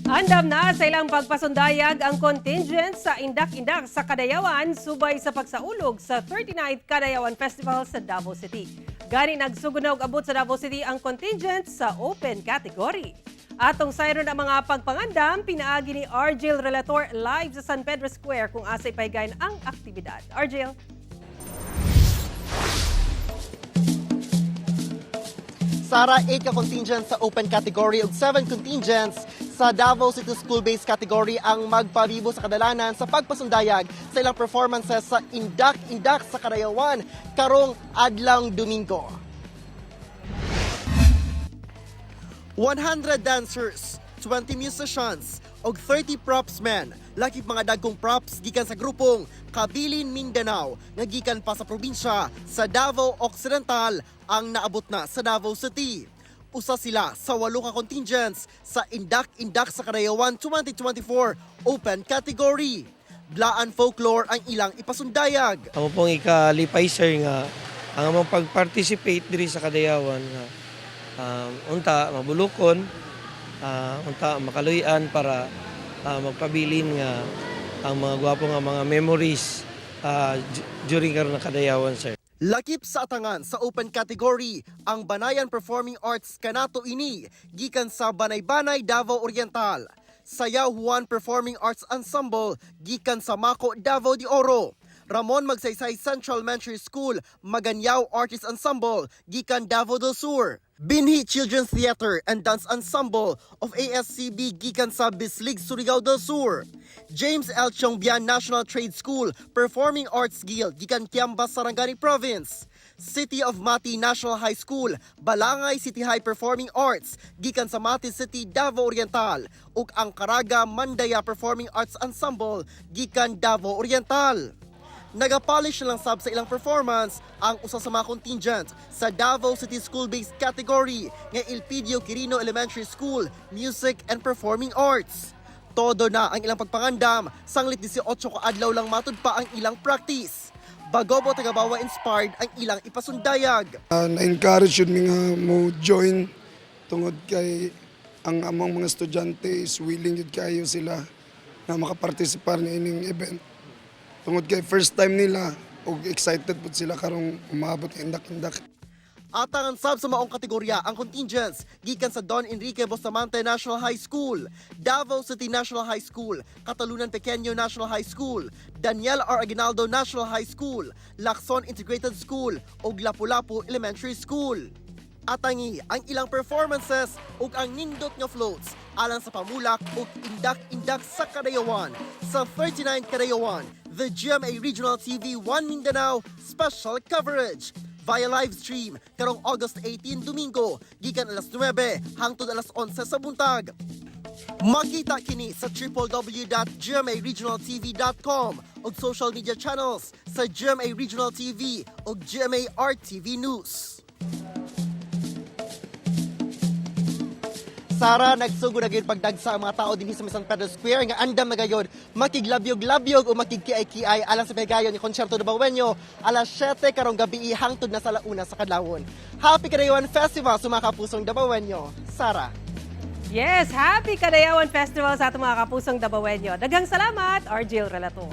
Andam na sa ilang pagpasundayag ang contingent sa Indak-Indak sa Kadayawan subay sa pagsaulog sa 39th Kadayawan Festival sa Davao City. Gani nagsugod na og abot sa Davao City ang contingent sa open category. Atong sayron ang mga pagpangandam pinaagi ni Argel Relator live sa San Pedro Square kung asa ipahigayon ang aktibidad. Argel. Sara, 8 ka contingents sa open category ug 7 contingents sa Davao City School-based category ang magpabibo sa kadalanan sa pagpasundayag sa ilang performances sa Indak-Indak sa Kadayawan karong adlawng Domingo. 100 dancers, 20 musicians, ug 30 props men. Lakip mga dagkong props gikan sa grupong Kabilin Mindanao nga gikan pa sa probinsya sa Davao Occidental ang naabot na sa Davao City. Usa sila sa walo ka contingents sa Indak-Indak sa Kadayawan 2024 Open Category. Blaan folklore ang ilang ipasundayag. Amo pong ikalipay, sir, nga ang among pag-participate diri sa Kadayawan nga unta mabulukon, unta makaluy-an para magpabilin nga ang mga gwapo nga mga memories during karon ng Kadayawan, sir. Lakip sa atangan sa open category ang Banayan Performing Arts kanato ini gikan sa Banay-Banay, Davao Oriental. Sayaw Juan Performing Arts Ensemble gikan sa Mako, Davao de Oro. Ramon Magsaysay Central Elementary School Maganyaw Artist Ensemble gikan Davao del Sur. Binhi Children's Theater and Dance Ensemble of ASCB gikan sa Bislig, Surigao del Sur. James L. Chiongbian National Trade School Performing Arts Guild gikan Kiamba, Sarangani Province. City of Mati National High School, Balangay City High Performing Arts gikan sa Mati City, Davao Oriental ug ang Caraga Mandaya Performing Arts Ensemble gikan Davao Oriental. Nagapolish na lang sab sa ilang performance ang usa sa mga contingent sa Davao City School-based category nga Elpidio Quirino Elementary School Music and Performing Arts. Todo na ang ilang pagpangandam, sanglit 18 ka adlaw lang matud pa ang ilang practice. Bagobo Tagabawa inspired ang ilang ipasundayag. Na-encourage yun mi nga mo join tungod kay ang among mga estudyante is willing yun kayo sila na makapartisipar ni ining event. Tungod kay first time nila ug excited pud sila karong umabot indak-indak. Atang ang sab sa maong kategorya ang contingents gikan sa Don Enrique Bustamante National High School, Davao City National High School, Catalunan Pequeño National High School, Daniel R. Aguinaldo National High School, Lacson Integrated School ug Lapu-Lapu Elementary School. Atangi ang ilang performances ug ang nindot nga floats alang sa pamulak ug indak-indak sa Kadayawan sa 39 Kadayawan, the GMA Regional TV 1 Mindanao special coverage via live stream karong August 18, Domingo, gikan alas 9 hangtod alas 11 sa buntag. Makita kini sa www.gmaregionaltv.com ug social media channels sa GMA Regional TV ug GMA RTV News. Sara, nagsugo na gyud pagdagsa ang mga tao dinhi sa may San Pedro Square nga andam na gayod makiglabyog-labyog o makigkiay-kiay alang sa pegayon ni Konsyerto Dabawenyo alas 7 karong gabi hangtod na sa launa sa kadlawon. Happy Kadayawan Festival sa mga kapusong Dabawenyo. Sara. Yes, happy Kadayawan Festival sa atong mga kapusong Dabawenyo. Daghang salamat, Argel Relator.